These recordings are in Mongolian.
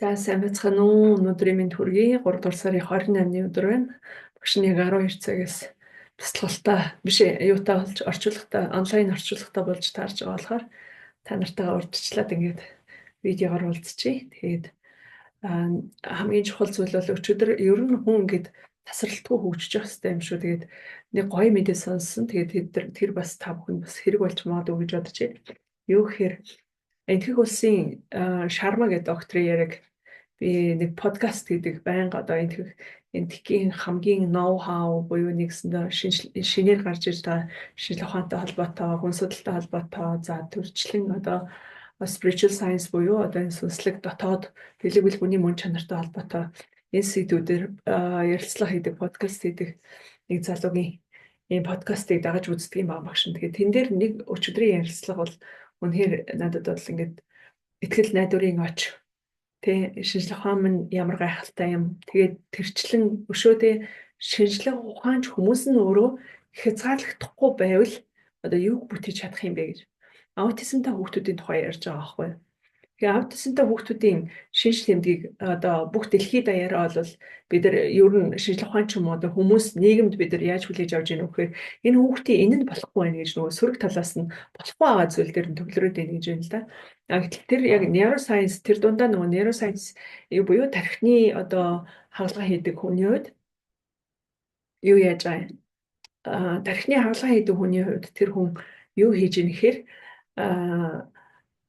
За, сайн байцгаана уу? Өнөөдрийн мэнд хүргэе. 3 дугаар сарын 28-ны өдөр байна. Багш нь яг 12 цагаас туслалтаа биш юутай болж орчуулгатай, онлайн орчуулгатай болж таарж байгаа болохоор та нартайгаа урьдчилаад ингээд видеогоор уулзчихъя. Тэгээд хамгийн чухал зүйл бол өчигдөр ер нь хүн ингээд тасралтгүй хөгжиж явах хэрэгтэй юм шүү. Тэгээд нэг гоё мэдээ сонссон. Тэгээд тэр бас та бүхэнд бас хэрэг болж магадгүй гэж бодож байна. Юу гэхээр Энэтхэг улсын Шарма гэдэг докторын яриаг би нэг подкаст гэдэг байнга одоо Энэтхэгийн хамгийн know how буюу нэгсэндээ шинээр гарч ирж байгаа шинжлэх ухаантай холбоотой, хүн судалтай холбоотой, за төрчлөн одоо spiritual science буюу одоо энэ сүнслэг дотоод дэлэг хүний мөн чанартай холбоотой энэ сэдвүүдээр ярилцлага хийдэг, подкаст хийдэг нэг залуугийн ийм подкастыг дагаж үздэг юм байна багш. Тэгээд тэн дээр нэг өчигдрийн ярилцлага бол үнэхээр надад бол ингээд итгэл найдварын оч, тэ, шинжлэх ухаан минь ямар гайхалтай юм. Тэгээд тэрчлэн өшөө, тэ, шинжлэх ухаанч хүмүүс нь өөрөө хязгаарлагдахгүй байвал одоо юуг бүтээж чадах юм бэ гэж. Аутизмтай хүүхдүүдийн тухай ярьж байгаа байхгүй юу? Тэгээ аутизмтай хүүхдүүдийн шинж тэмдгийг одоо бүх дэлхийд даяараа бол бид нар ер нь шинжлэх ухаан ч юм уу одоо хүмүүс нийгэмд бид нар яаж хүлээж авч ийнө гэхээр энэ хүүхдийн энэ нь болохгүй байна гэж нөгөө сөрөг талаас нь болохгүй байгаа зүйл дээр нь төвлөрөөд байна гэж байна л да. А гэтэл тэр яг neuroscience, тэр дундаа нөгөө neuroscience буюу тархины одоо хагалгаа хийдэг хүний хувьд юу яаж байгаа юм? А тархины хагалгаа хийдэг хүний хувьд тэр хүн юу хийж ийн гэхээр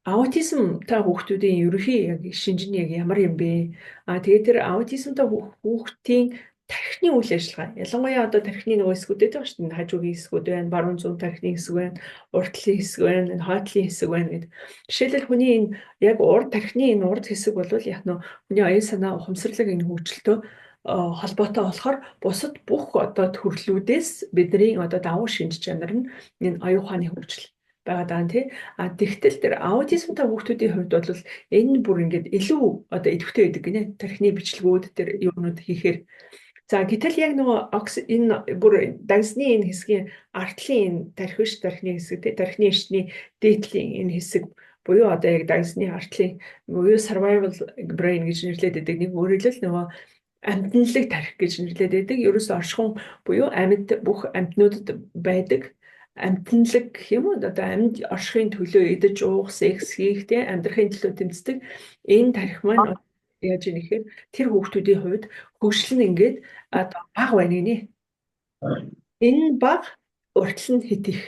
аутизмтай хүүхдүүдийн ерөнхий яг шинж нь яг ямар юм бэ? А тэгээд тэр аутизмтай хүүхдийн тархины үйл ажиллагаа. Ялангуяа одоо тархины нөгөө хэсгүүд байдаг шүү дээ. Хажуугийн хэсгүүд байна, баруун зүүн тархины хэсэг байна, урд талын хэсэг байна, энэ хойд талын хэсэг байна гэдэг. Жишээлбэл, хүний энэ яг урд тархины энэ урд хэсэг бол яг нь хүний оюун санаа, ухамсарлаг энэ хөгжилтөө холбоотой болохоор бусад бүх одоо төрлүүдээс бидний одоо давуу шинж чанар нь энэ оюун ухааны хөгжил байгаа даа, тий. А тэгтэл тэр аутизмтай хүүхдүүдийн хувьд бол энэ бүр ингээд илүү одоо идэвхтэй байдаг гинэ. Тархины бичлэгүүд тэр юунууд хийхээр. За, гэтэл яг нөгөө энэ бүр дагсны энэ хэсгийн ард талын энэ тархи биш, тархины хэсэг, тий, тархины эрчний дээд талын энэ хэсэг буюу одоо яг дагсны ард талын буюу survival brain гэж нэрлэдэг байдаг. Нэг өөрөөр хэлбэл нөгөө амьтанлаг тархи гэж нэрлэдэг байдаг. Ерөөсөө оршихуун буюу амьд бүх амьтнуудад байдаг амьтанлаг гэх юм уу, одоо амьд оршихын төлөө идэж уух, секс хийх, те, амьдрахын төлөө тэмцдэг энэ тархи маань яаж юм гэхээр тэр хүүхдүүдийн хувьд хөгжил нь ингээд одоо бага байна гинэ. Энэ бага, урд тал нь хэт их.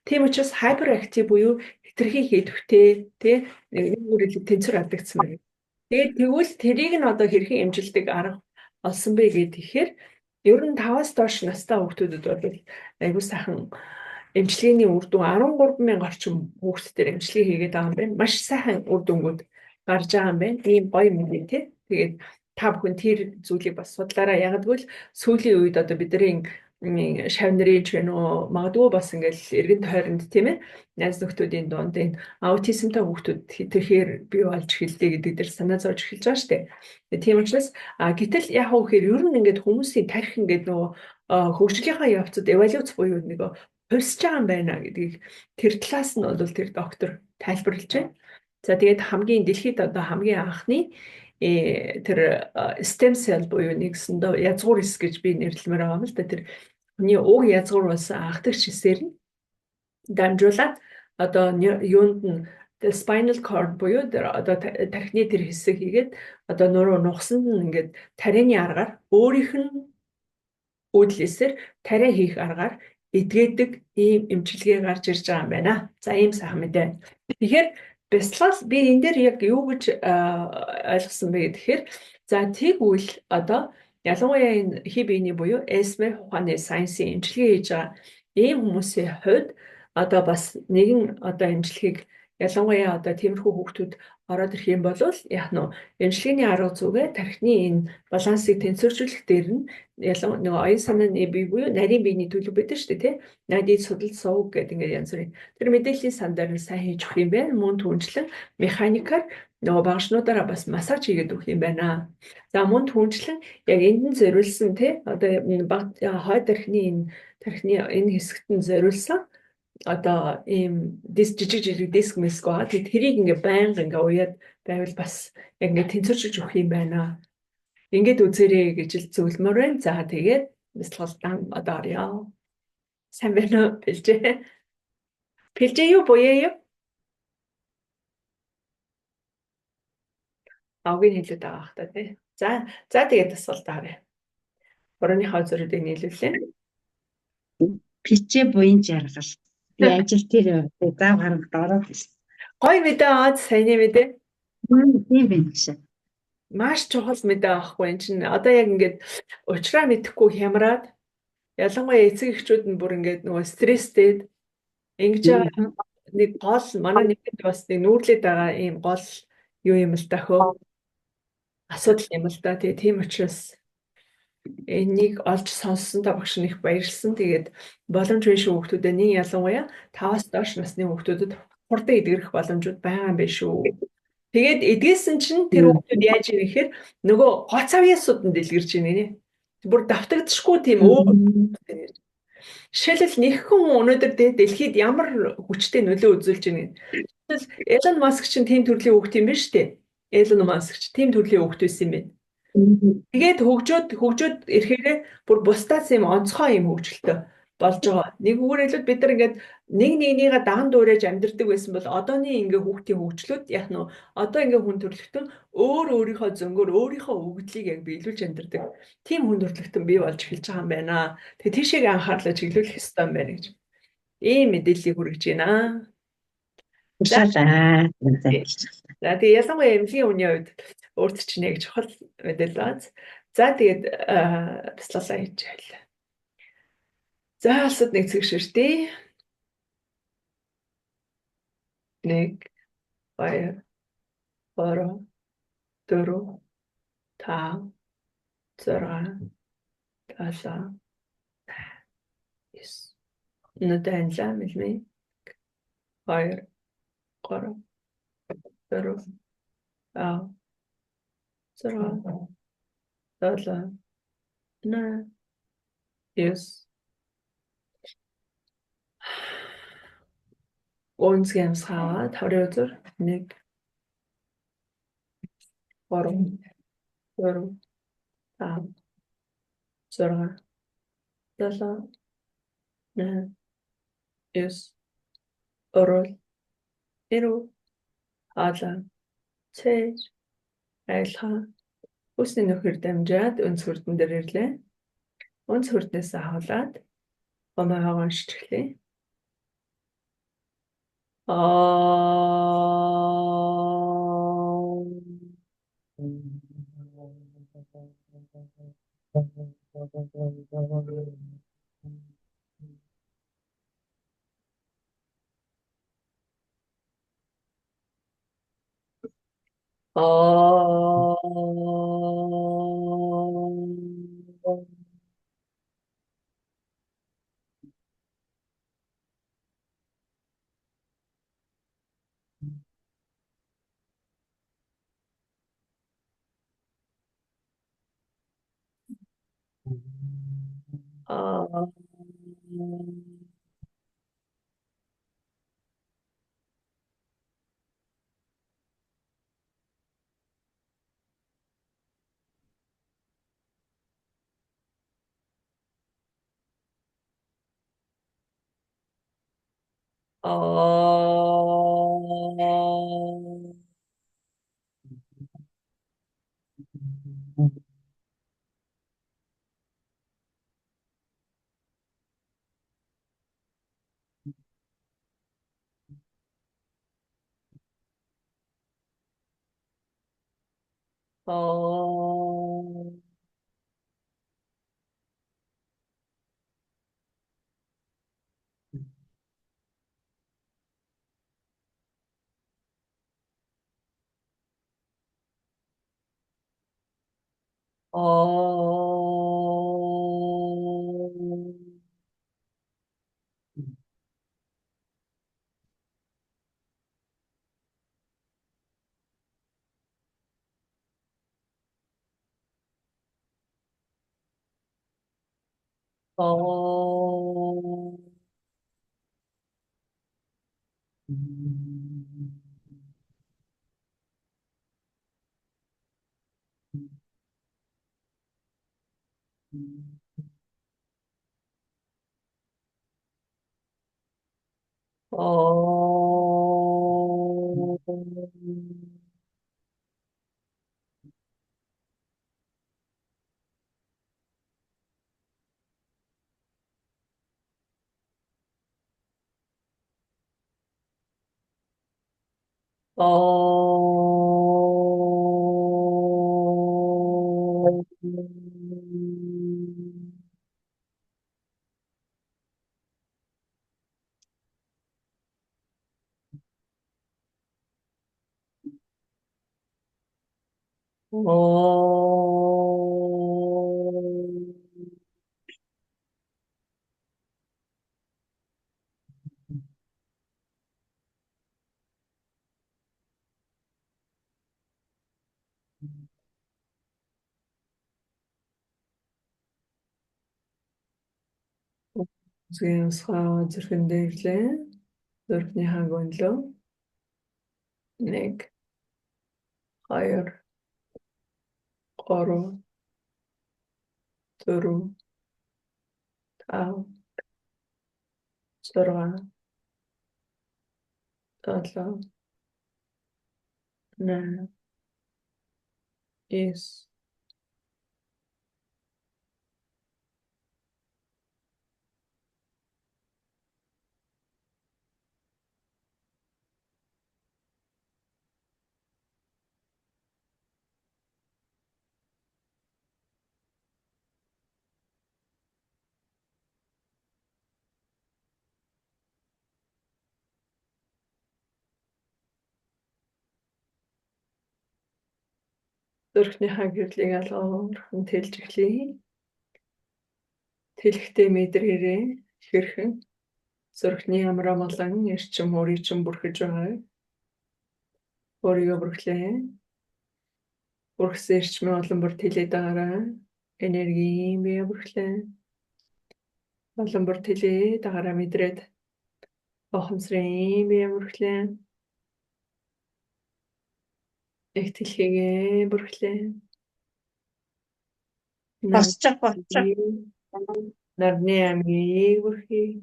Тийм учраас hyperactive буюу хэтэрхий идэвхтэй, тий, нэг өөрөөр тэнцвэр алдагдсан байна. Тэгээд тэгвэл тэрийг нь одоо хэрхэн эмчилдэг арга олсон бэ гэхээр ер нь 5-аас доош настай хүүхдүүдэд бол айгүй сайхан эмчилгээний үр дүн, 13 мянга орчим хүүхд дээр эмчилгээ хийгээд байгаа юм байна. Маш сайхан үр дүнгууд гарч байгаа юм байна. Ийм гоё мэдээ, тий. Тэгээд та бүхэн тэр зүйлийг бас судлаарай. Яг гэвэл сүүлийн үед одоо бидний шавь нарын ч гэнэ үү, магадгүй бас ингээл эргэн тойронд, тийм ээ, найз нөхдүүдийн дунд энэ аутизмтай хүүхдүүд хэтэрхээр бий болж эхэллээ гэдэг дээр санаа зовж эхэлж байгаа шүү дээ. Тийм учраас гэтэл яг уу гэхээр ер нь ингээд хүмүүсийн тархи ингээд нөгөө хөгжлийнхаа явцад эволюц буюу нөгөө хувьсаж байгаа юм байна гэдгийг тэр талаас нь бол тэр доктор тайлбарлаж байна. За, тэгээд хамгийн дэлхийд одоо хамгийн анхны тэр stem cell буюу нэгсэндээ язгуур эс гэж би нэрлэмээр байгаа юм л да. Тэр хүний уг язгуур болсон анхдагч эсээр нь дамжуулаад одоо юунд нь spinal cord буюу одоо тархины тэр хэсэг хийгээд одоо нуруу нугасанд нь ингээд тарианы аргаар, өөрийнх нь уудлээсээр тариа хийх аргаар эдгээдэг ийм эмчилгээ гарч ирж байгаа юм байна. За, ийм сайхан мэдээ. Тэгэхээр бясалгал би энэ дээр яг юу гэж ойлгосон бэ гэхээр за, тэгвэл одоо ялангуяа энэ хий биений буюу эсмэ ухааны science ын эмчилгээ хийж байгаа ийм хүмүүсийн хувьд одоо бас нэгэн одоо эмчилгээг ялангуяа одоо тиймэрхүү хүүхдүүд ороод ирэх юм бол яг нь эмчилгээний арга зүгээ тархины энэ балансыг тэнцвэржүүлэх дээр нь ялан нөгөө оюун санааны бие буюу нарийн биений төлөв байдаг шүү дээ, тий. Найдын судал сувг гэдэг ингээд янз бүрийн тэр мэдээллийн сан дээр нь сайн хийж өгөх юм байна. Мөн түнчлэн механикаар нөгөө багшнуудаараа бас массаж хийгээд өгөх юм байна. За, мөн түнчлэн яг энд нь зориулсан, тий, одоо баг хойд тархины энэ тархины энэ хэсэгт нь зориулсан Одоо ийм диск, жижиг жижиг диск мэск байгаа. Тэгээд тэрийг ингээ байнга ингээ уяад байвал бас яг ингээ тэнцвэржиж өгөх юм байна. Ингээд үзээрэй гэж л зөвлөмөр байна. За тэгээд бясалгалдан одоо орё. Сайн байна уу, Бэлжээ? Бэлжээ юу, буяа юу? Авгийн хэлээд байгаа хта тий. За за тэгээд дасгалдаа харъя. Борооныхоо зөрүүдийг нийлүүлээ. Пичээ буян жаргал. Би ажил дээр зав харамт ороод ирсэн. Гой мэдээ аваад саяны мэдээ. Тийм байна гэж. Маш чухал мэдээ авахгүй энэ чинь одоо яг ингээд уучраа мэдэхгүй хямраад ялангуяа эцэг эхчүүд нь бүр ингээд нөгөө стресстэй ингэж байгаа нэг гол манай нэгэнт бас нэг нүүрлээд байгаа ийм гол юу юм л да хөө асуудал юм л да. Тэгээ тийм учраас энийг олж сонссон та багш нь их баярлсан. Тэгээд боломж биш хүүхдүүдэд нэг ялангуяа 5-аас доош насны хүүхдүүдэд хурдан эдгэрэх боломжууд байгаа юм байна шүү. Тэгээд эдгээсэн чинь тэр хүүхдүүд яаж ийм гэхээр нөгөө гоц авьяасууд нь дэлгэрч ийн гинэ. Бүр давтагдшгүй тийм өөр. Жишээлбэл нэгхэн хүн өнөөдөр дэлхийд ямар хүчтэй нөлөө үзүүлж байна. Жишээлбэл Элон Маск чинь тийм төрлийн хүүхд юм байна шүү дээ. Элон Маск ч тийм төрлийн хүүхд байсан юм байна. Тэгээд хөгжөөд ирэхээрээ бүр бусдаас юм онцгой юм хөгжилтэй болж байгаа. Нэг үгээр хэлбэл бид нар ингээд нэг нэгнийгээ даган дуурайж амьдардаг байсан бол одооны ингээ хүүхдийн хөгжлүүд яг нь одоо ингээ хүн төрөлхтөн өөр өөрийнхөө зөнгөөр өөрийнхөө өгдлийг яг биелүүлж амьдардаг. Тийм хүн төрөлхтөн бий болж эхэлж байгаа юм байна. Тэгээ тийшээ анхаарлаа чиглүүлэх ёстой юм байна гэж. Ийм мэдээллийг хүргэж байна. За. За тэгээ ялангуяа эмнэлгийн үний хувьд өөрт чинь яг чухал мэдээлэл байна. За тэгээд бяцлалаа хийж байлаа. За алсад нэг цэг ширтээ. 1 2 3 4 5 6 7 9. Өнөөдөр анилаа мэлмээ. 2 3 4 5 6 7 8 9. Гүнзгий амьсгаа таврын үзэр 1 3 4 5 6 7 8 9. Орол эрүү хаалаа цээж айлхаа Хүсний нөхөр дамжаад өнц хөрдөн дээр ирлээ. Өнц хөрднөөс ахуулаад гомойгоо уншиж эхлэе. Om. Om. Om. Зүгийн усгаа зүрхэн дээрлээ. Зүрхний хааг өнлөө. 1 2 3 4 5 6 7 8 9. Зүрхнийхаа гэрлийг алгуурхан тэлж эхлэе. Тэлэхдээ мэдрээрээ хэрхэн зүрхний амар амгалан эрчим өөрийг чинь бүрхэж байгааг өөрийгөө бүрхлээ. Бүрхсэн эрчмийн олон бүр тэлээд байгаарай. Энергийн бие бүрхлээ. Олон бүр тэлээд байгаараа мэдрээд ухамсарын бие бүрхлээ. Их тэлхийгээ бүрхлээ. Босчих босчих. Нарны амьгийг бүрхье.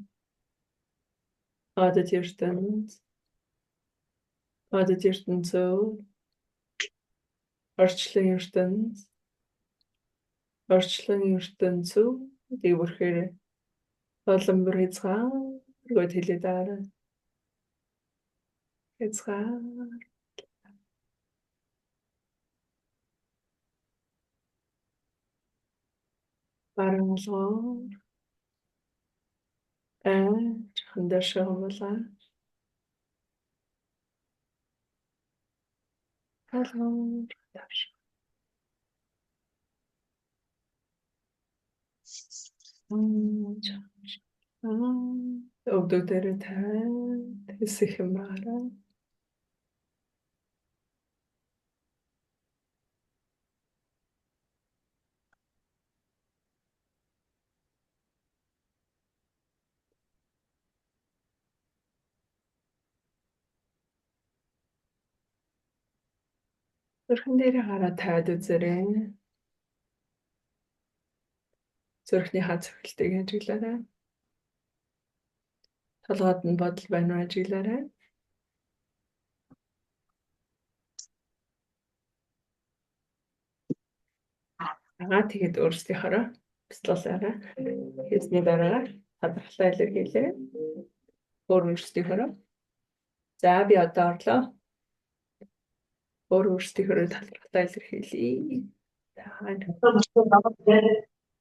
Одод ертөнц. Одод ертөнцөө. Орчлон ертөнц. Орчлон ертөнцөө. Тэг бүрхээр олон бүр хязгааргүй тэлээд байгаарай. Хязгаар. Баруун алгуур. Аахан дээшээ хумлаа. Алгуур давш. Өвдөг дээрээ тавиад хэсэх юм байгаарай. Зүрхэн дээрээ гараа тавиад үзээрэй. Зүрхнийхаа цохилтыг ажиглаарай. Толгойд нь бодол байна уу ажиглаарай. Аа тэгээд өөрсдийнхөөрөө бяцлуулаарай. Хийсний дараа талархлаа илэрхийлээрэй. Өөрсдийнхөөрөө. За би одоо орлоо. Өөрсдийнхөөрөө талархлаа илэрхийлье. За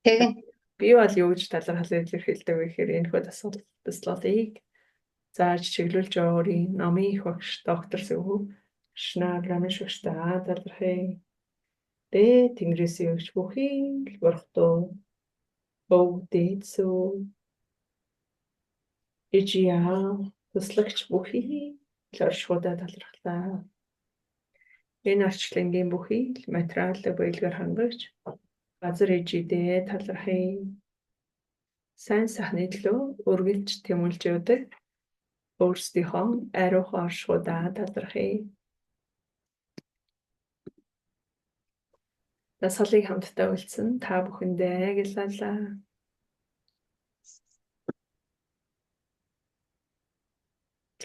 Тэгин. би бол юу гэж талархлаа илэрхийлдэг вэ гэхээр энэхүү дасгал бяцлалыг зааж чиглүүлж байгаа өөрийн номын их багш доктор Сэвхүү Шнаа Рамеш багштаа талархъя. Дэ Тэнгэрээс өгч бүхий л бурхтуу өв дээдсүү ижия туслагч бүхий л оршихуйдаа талархлаа. Энэ арчлангийн бүхий л материалыг баялгаар хангаж газар ижидээ талархъя. Сайн сайхны төлөө үргэлж тэмүүлж явдаг өөрсдийнхөө ариухан оршихуйдаа талархъя. Дасгалыг хамтдаа үлдсэн та бүхэндээ баярлалаа.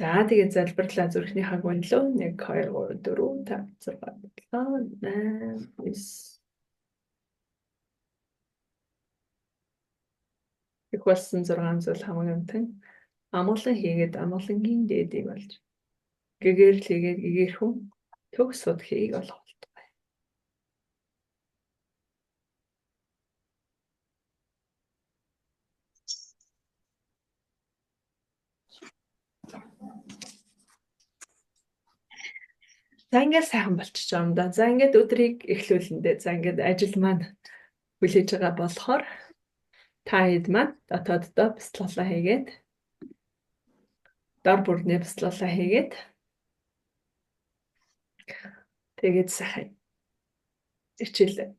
За тэгээд залбирлаа зүрхний хаг унлуу 1 2 3 4 5 6 7 8 9 Их болсон 6 зүйл хамаг амтан амгалан хийгээд амгалангийн дээдийг болж гэгэрэл хийгээд гэгэрхүн төгс судхийг олох болтугай. За ингээд сайхан болчихж байгаа юм да. За ингээд өдрийг эхлүүлнэ дээ. За ингээд ажил маань хүлээж байгаа болохоор та хэд маань дотооддоо бяцлаглаа хийгээд дор бүрнээ бяцлаглаа хийгээд тэгээд сайхан хичээл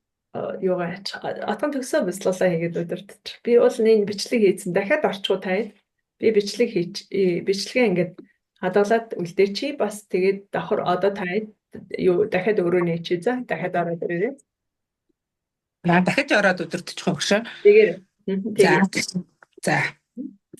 юугаа яачих. Отгон төгсөө бяцлаглаа хийгээд өдөртчих. Би бол энэ бичлэг хийсэн. Дахиад орчихгүй та хэд. Би бичлэг хийж бичлэгээ ингээд хадгалаад үлдээчи. Бас тэгээд давхар одоо та хэд юу дахиад өөрөө нээчи за дахиад ороод ирээрэй. Аа дахиж ороод өдөртчих уу гэж. Тэгээд За. За.